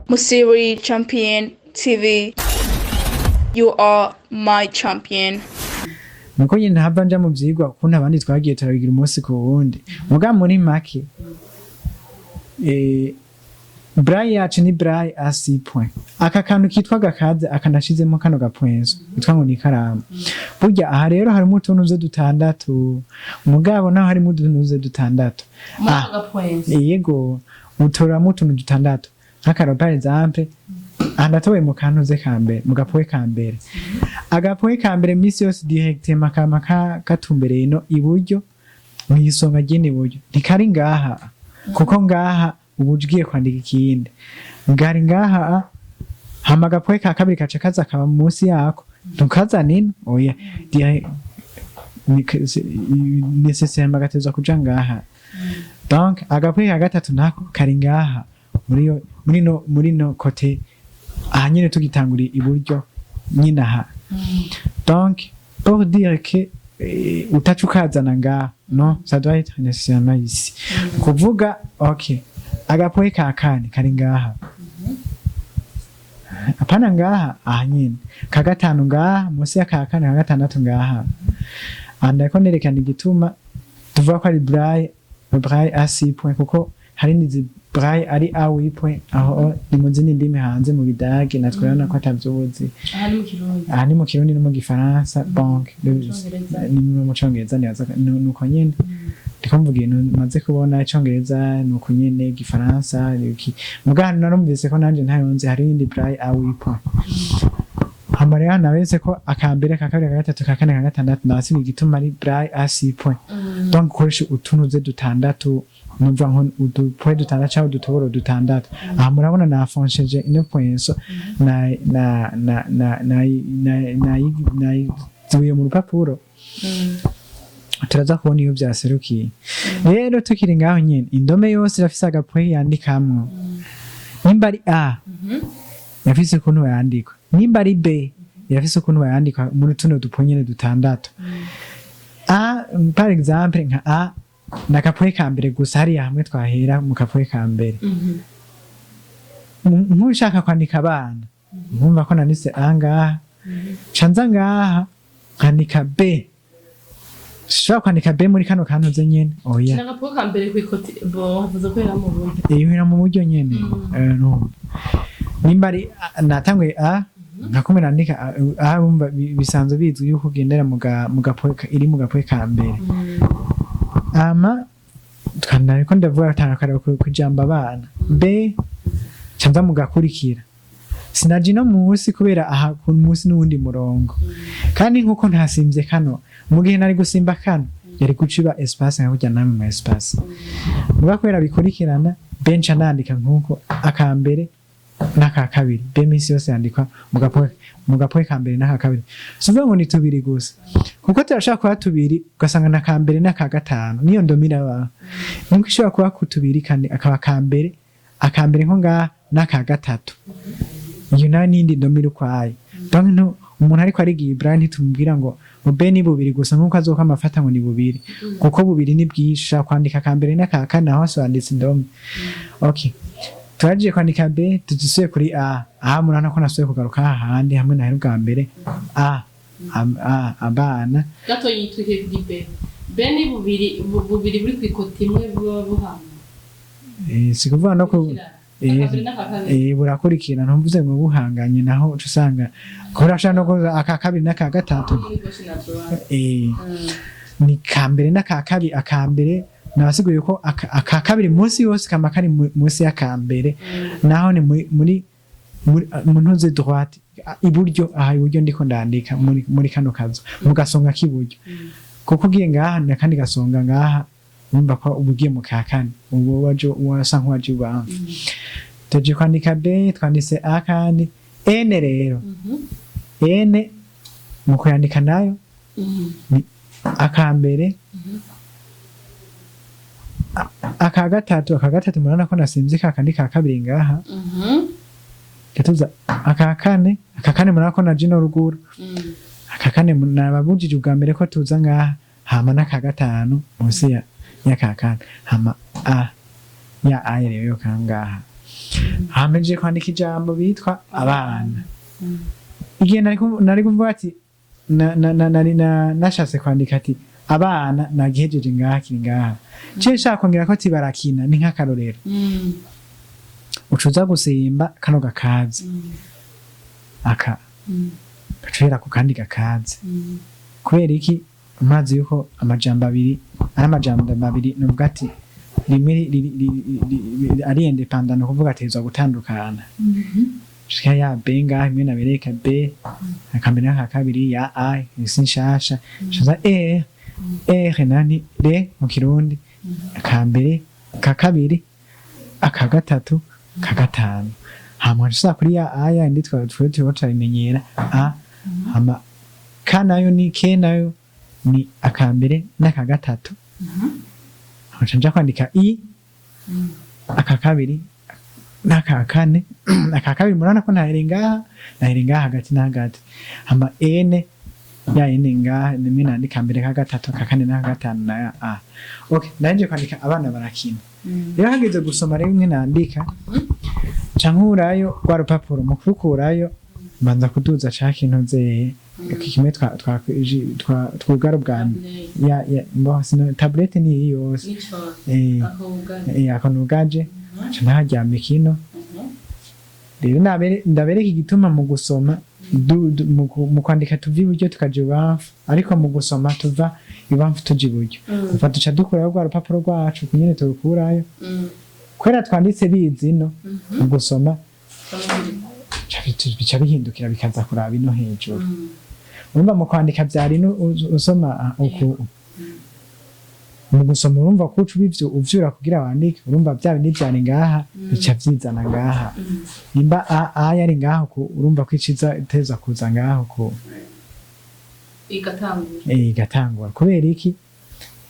Musiri Champion TV. You are my champion. Nuko nyine ntahava nja mu vyigwa ukuntu abandi twagiye turabigira umunsi ku wundi. Muga muri make, braille yacu ni braille à 6 points. Aka kantu kitwa gakaze, aka nashizemo kano gapoinçon kitwa ngo ni ikaramu. Burya aha rero harimo utunuze dutandatu, mugabo naho harimo utunuze dutandatu. Muri Ah. ako gapoinçon? Yego, utoramo utuntu dutandatu. Nk'akaro, par exemple, aha ndatoboye mu kantuze ka mbere, mu gapoint ka mbere. Agapoint ka mbere misi yose directement kama katumbereye no iburyo, mw'isonga ry'ino iburyo. Ntikari ngaha, kuko ngaha uba ugiye kwandika ikindi. Ngari ngaha. Hama agapoint ka kabiri kaca kaza kaba munsi yako, ntukazana ino, oya, nécessairement gatezwa kuja ngaha. Donc agapoint ka gatatu nako kari ngaha muri no côté aha nyene, tugitangura iburyo nyine aha. Donc pour dire que utaca ukazana ngaha, non, ça doit être nécessairement ici. Kuvuga ok, agapoint ka kane kari ngaha, apana ngaha, aha nyene. Ka gatanu ngaha munsi ya ka kane, ka gatandatu ngaha. Aha ndako nerekana igituma tuvuga ko ari braille à 6 points, kuko hari n'izi braille ari à 8 points. Aho ni mu zindi ndimi hanze, mu Bidage, natwe urabona ko atavyuzi. Aha ni mu Kirundi. Aha ni mu Kirundi no mu Gifaransa. Donc Congereza. Ni mu Congereza nibaza nuko nyene. Ndiko mvuga ibintu maze kubona. Icongereza nuko nyene, Igifaransa iki. Muga hano narumvise ko nanje ntayonzi, hari iyindi braille à 8 points. Hama rero naberetse ko akambere, aka kabiri, aka gatatu, aka kane, aka gatandatu, nabasiga igituma ari braille à 6 points. Donc ukoresha utunuze dutandatu, numva nko udupoint dutandatu cyangwa udutoboro dutandatu. Aha murabona nafonsheje ino poinçon, na na na na na na na na mu rupapuro. Turaza kubona iyo byaserukiye. Rero tukiri ngaho nyene, indome yose irafise agapoint yandikamwo. Nimba ari a, irafise ukuntu bayandika. Nimba ari b, irafise ukuntu bayandika muri tuno dupoint nyene dutandatu. A, par exemple, nka a ni akapoint ka mbere gusa, hariya hamwe twahera mu kapoint ka mbere. Nk'ushaka kwandika abana, nkumva ko nanditse a ngaha, ca nza ngaha nkandika b. Sishobora kwandika b muri kano kantuze nyene, oya. Ni agapoint ka mbere kw'ikoti bo havuze ko yari mu buryo. Ihera mu buryo nyene. No. Nimba ari natanguye a nka kumwe nandika a, wumva bisanzwe bizwi yuko ugendera mu gapoint iri mu gapoint ka mbere. Ama nariko ndavuga tanga ku ijambo abana, b canza mugakurikira. Sinaje no munsi kubera aha ku munsi n'uwundi murongo, kandi nkuko ntasimvye kano, mu gihe nari gusimba kano yari guca iba espace nka kurya namwe mu espace. Muga kubera bikurikirana, b nca nandika nkuko akambere n'aka kabiri. B misi yose yandikwa mu gapoint ka mbere n'aka kabiri. Si ukuvuga ngo ni tubiri gusa, kuko turashobora kuba tubiri ugasanga na ka mbere n'aka gatanu. Niyo ndome iraba niko ishobora kuba ku tubiri, kandi akaba akambere, akambere nko ngaha n'aka gatatu. Iyo nayo n'indi ndome iri ukwayo. Donc umuntu ariko ariga iyi braille, ntitumubwira ngo b ni bubiri gusa, nkuko azoka amafata ngo ni bubiri, kuko bubiri ni bwinshi. Ushobora kwandika akambere n'aka kane, aho hose wanditse indome. Okay, turagiye kwandika b, tudusuye kuri a. Aha murabona ko nasubiye kugaruka hahandi hamwe nahera ubwa mbere. A, a, abana. Gato yitwike kuri b. B ni bubiri, bubiri buri kw'ikoti imwe buba buhana. Si kuvuga no ku Akambere n'aka kabiri. Burakurikira, ntumvuze ngo buhanganye, naho uca usanga kurasha no kuza aka kabiri n'aka gatatu. Muri gauche na droite. Ni ka mbere n'aka kabiri. Aka mbere nabasiguriye ko aka kabiri munsi yose kama kari munsi y'aka mbere. Naho ni muri mu ntuze droite, iburyo, aha iburyo ndiko ndandika muri kano kazu mu gasonga k'iburyo, kuko ugiye ngaha nakandi gasonga ngaha, urumva ko uba ugiye mu ka kane, ubu waje wasa nk'uwaje ibamfu. Tuje kwandika b, twanditse a, kandi n rero, n mu kuyandika nayo ni akambere, aka gatatu. Aka gatatu murabona ko nasimvye ka kandi ka kabiri ngaha. Gatuza aka kane. Aka kane murabona ko naje no ruguru. Aka kane nababujije ubwa mbere ko tuza ngaha. Hama n'aka gatanu munsi ya y'aka kane. Hama a ya a rero yo kangaha. Hampejeje kwandika ijambo bitwa abana. Igihe nari kuvuga ati nari nashatse kwandika ati abana, nagihejeje ngaha, kiri ngaha, ciye nshaka kongera ko ati barakina, ni nk'akarorero, ucuza gusimba kano gakazi aka, gacuhera ku kandi gakazi. Kubera iki? Murazi yuko amajambo abiri ari amajambo abiri, nuvuga ati rimwe ari indépendant, ni ukuvuga ategerezwa gutandukana. Shika ya B ngaha, imwe nabereka B akambere n'aka kabiri, ya A isi nshasha shaza R, R nani R mu Kirundi, akambere, aka kabiri, aka gatatu, aka gatanu. Hama nshaka kuri ya A yandi twari turiko turabimenyera A. Hama K nayo ni K nayo ni akambere n'aka gatatu. Nca nja kwandika I, aka kabiri n'aka kane, aka kabiri. Murabona ko ntahere ngaha, nahere ngaha hagati na hagati. Hama N ya N ngaha nimwe nandika mbere, ka gatatu, aka kane n'aka gatanu na ya A. Okay, nanje kwandika abana barakina. Rero hageze gusoma rero, imwe nandika nca nkurayo rwa rupapuro. Mu kurukurayo mbanza kuduza ca kintu zeye kimwe twugara ubwa mbere ya mbo sino tablette ni iyi yose. Nico. Eh. Aho ugana. Eh, ako nugaje nca naharyamika ino. Rero ndabereka igituma mu gusoma mu kwandika tuva iburyo tukaja ibubamfu, ariko mu gusoma tuva ibubamfu tuja iburyo. Uva duca dukurayo rwa rupapuro rwacu kunyene turukurayo, kubera twanditse bizi ino, mu gusoma bica bihindukira bikaza kuraba ino hejuru. Urumva mu kwandika vyari ino, usoma uku. Mu gusoma urumva ko uca ubivyo uvyura kugira wandike, urumva vya bindi vyari ngaha bica vyizana ngaha. Nimba a yari ngaho ku, urumva ko iciza iteza kuza ngaho ku. Igatangura. Eh, igatangura. Kubera iki?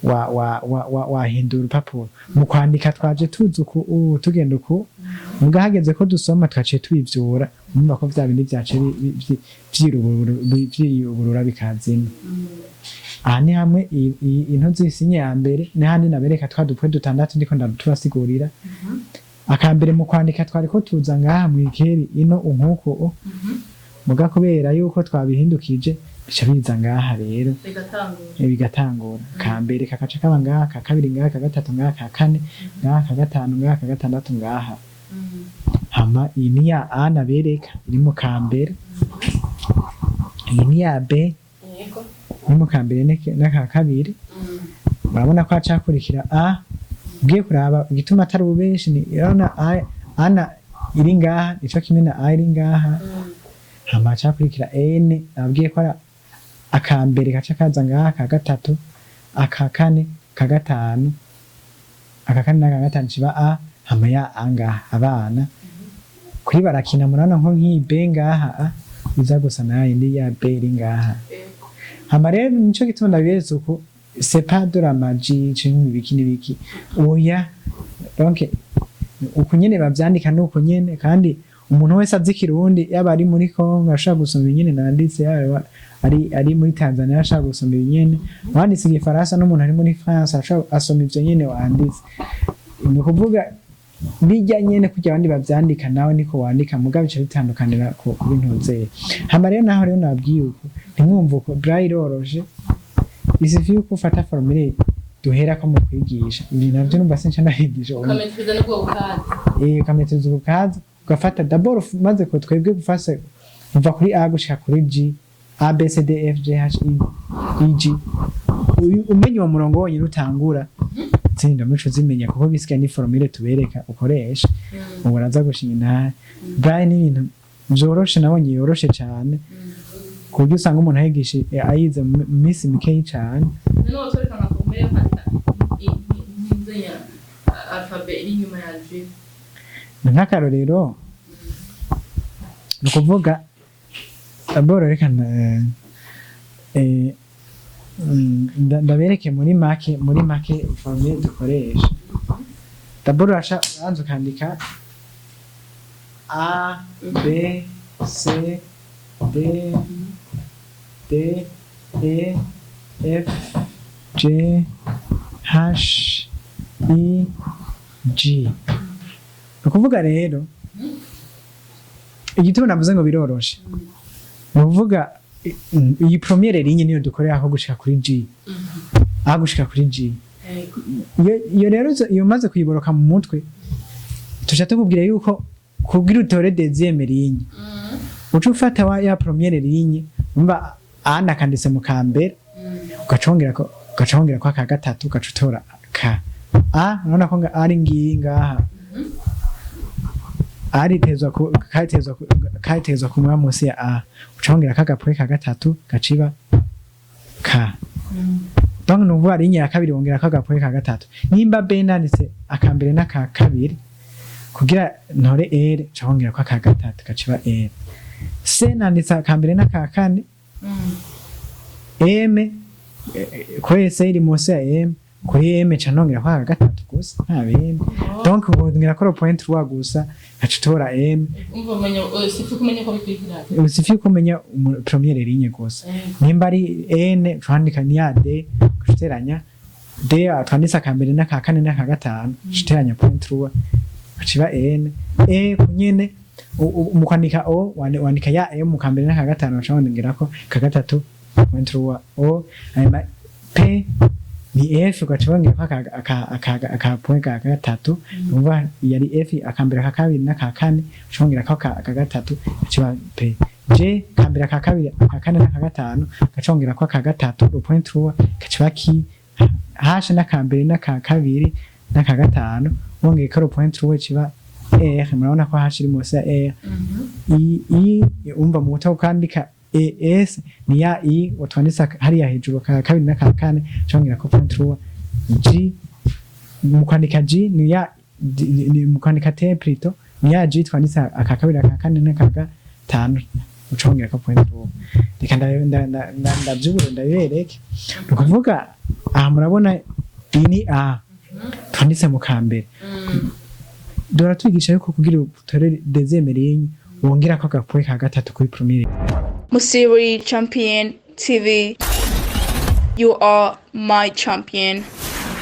Wa wa wa wa wahindura urupapuro. Mu kwandika twaje tuzi uku, tugenda uku, muga hageze ko dusoma twaciye tubivyura. Urumva ko vya bindi vyaciye vyiyuburura bikaza ino. Aha ni hamwe intozi isinye ya mbere, n'ahandi nabereka twa dupwe dutandatu ndiko ndatubasigurira. Akambere mu kwandika twariko tuza ngaha mw'ikeri ino unkuko, muga kubera yuko twabihindukije bica biza ngaha rero. Bigatangura. Eh, bigatangura. Ka mbere kakaca kaba ngaha, ka kabiri ngaha, ka gatatu ngaha, ka kane ngaha, ka gatanu ngaha, ka gatandatu ngaha. Hama iyi ni ya A nabereka iri mu ka mbere, iyi ni ya B iri mu ka mbere n'aka kabiri. Murabona ko hacakurikira A. Ugiye kuraba igituma atari ububenshi ni urabona A, A na iri ngaha nico kimwe na A iri ngaha. Hama hacakurikira N, nabwiye ko ari aka mbere kaca kaza ngaha, aka gatatu, aka kane, aka gatanu, aka kane n'aka gatanu kiba A. Hama ya A ngaha abana kuri barakina, murabona nko nk'iyi B ngaha A iza gusa na yindi ya B iri ngaha. Hama rero nico gituma ndaberetse uku, c'est pas de la magie canke ibiki n'ibiki, oya. Donc uku nyene bavyandika nuko nyene, kandi umuntu wese azi Ikirundi, yaba ari muri Congo ashaka gusoma ibinyene nanditse, yaba ari muri Tanzania ashaka gusoma ibinyene wanditse Igifaransa, n'umuntu ari muri France ashaka asoma ivyo nyene wanditse. Ni ukuvuga bijya nyene kugira abandi bavyandika, nawe niko wandika, mugabo bica bitandukanira ku bintu nzeye. Hama rero naho rero nabwiye uko ntimwumve uko braille iroroshe, isufi yuko ufata formule duherako mu kwigisha ibi navyo. Numva sinca ndabigisha ubu. Ukametiriza n'ubwo bukazi. Eh, ukametiriza ubukazi, ugafata d'abord maze ko twebwe gufasa kuva kuri A gushika kuri G, A B C D F G H I E G. Umenye uwo murongo wonyine utangura tsinda muco zimenya, kuko bisigaye ni formule tubereka ukoresha. Ubu uraza gushinga intare. Braille ni ibintu vyoroshe, nabonye yoroshe cane, ku buryo usanga umuntu ayigisha ayize mu minsi mikeyi cane. Noneho watwereka nka formule yo kwandika nk'inzenya alphabet iri inyuma ya G. Ni nk'akarorero, ni ukuvuga d'abord reka ndabereke muri make formule dukoresha. D'abord urabanza ukandika A B C D D E F G H I G. Ni ukuvuga rero Igituma navuze ngo biroroshe, ni ukuvuga iyi première ligne niyo dukorera aho gushika kuri G, aho gushika kuri G. Iyo rero iyo umaze kuyiboroka mu mutwe, tuca tukubwira yuko kugira utore deuxième ligne, uca ufata wa ya première ligne, umva A nakanditse mu kambere, ugaca wongera ko aka gatatu, ugaca utora ka A. Urabona ko ari ngiyi ngaha, ari itezwa ku karitezwa kumwa munsi ya A, uca wongera ka gapoint ka gatatu, gaciba ka. Donc ni ukuvuga ligne ya kabiri wongera ko agapoint ka gatatu. Nimba B nanditse aka mbere n'aka kabiri, kugira ntore R uca wongera ko aka gatatu, gaciba R. C nanditse aka mbere n'aka kane, M kuri C iri munsi ya M, kuri M ca nongera ko aka gatatu gusa, nta bindi. Donc wongera ko point 3 gusa, gaca utora M. Umva, umenya sifi kumenya ko bikurikirana. Sifi kumenya première ligne gusa. Nimba ari N, twandika ni ya D, guteranya D twanditse aka mbere n'aka kane n'aka gatanu, guteranya point 3, gaciba N. E kunyene mu kwandika O, wandika ya M mu kambere n'aka gatanu, uca wongerako ka gatatu, point 3 O. Hanyuma P ni F, ugaca wongerako aka point ka gatatu. Numva yari F aka mbere, aka kabiri n'aka kane, uca wongerako aka gatatu, gaciba P. J kambere, aka kabiri, aka kane n'aka gatanu, gaca wongerako aka gatatu, le point 3, gaciba Q. H n'aka mbere n'aka kabiri n'aka gatanu, wongeyeko le point 3, kiba R. Murabona ko H iri munsi ya R. I, I umva mu buto kwandika E S ni ya I watwanditse hariya hejuru, ka kabiri n'aka kane, wongerako point 3. G mu kwandika G ni ya ni mu kwandika T plutôt, ni ya G twanditse aka kabiri, aka kane n'aka gatanu, uca wongerako point 3. Reka ndavyubure ndabibereke. Ni ukuvuga aha murabona iyi ni A twanditse mu kambere. Dora twigisha yuko kugira utore deuxième ligne wongerako agapoint ka gatatu kuri première. Musiri Champion TV. You are my champion.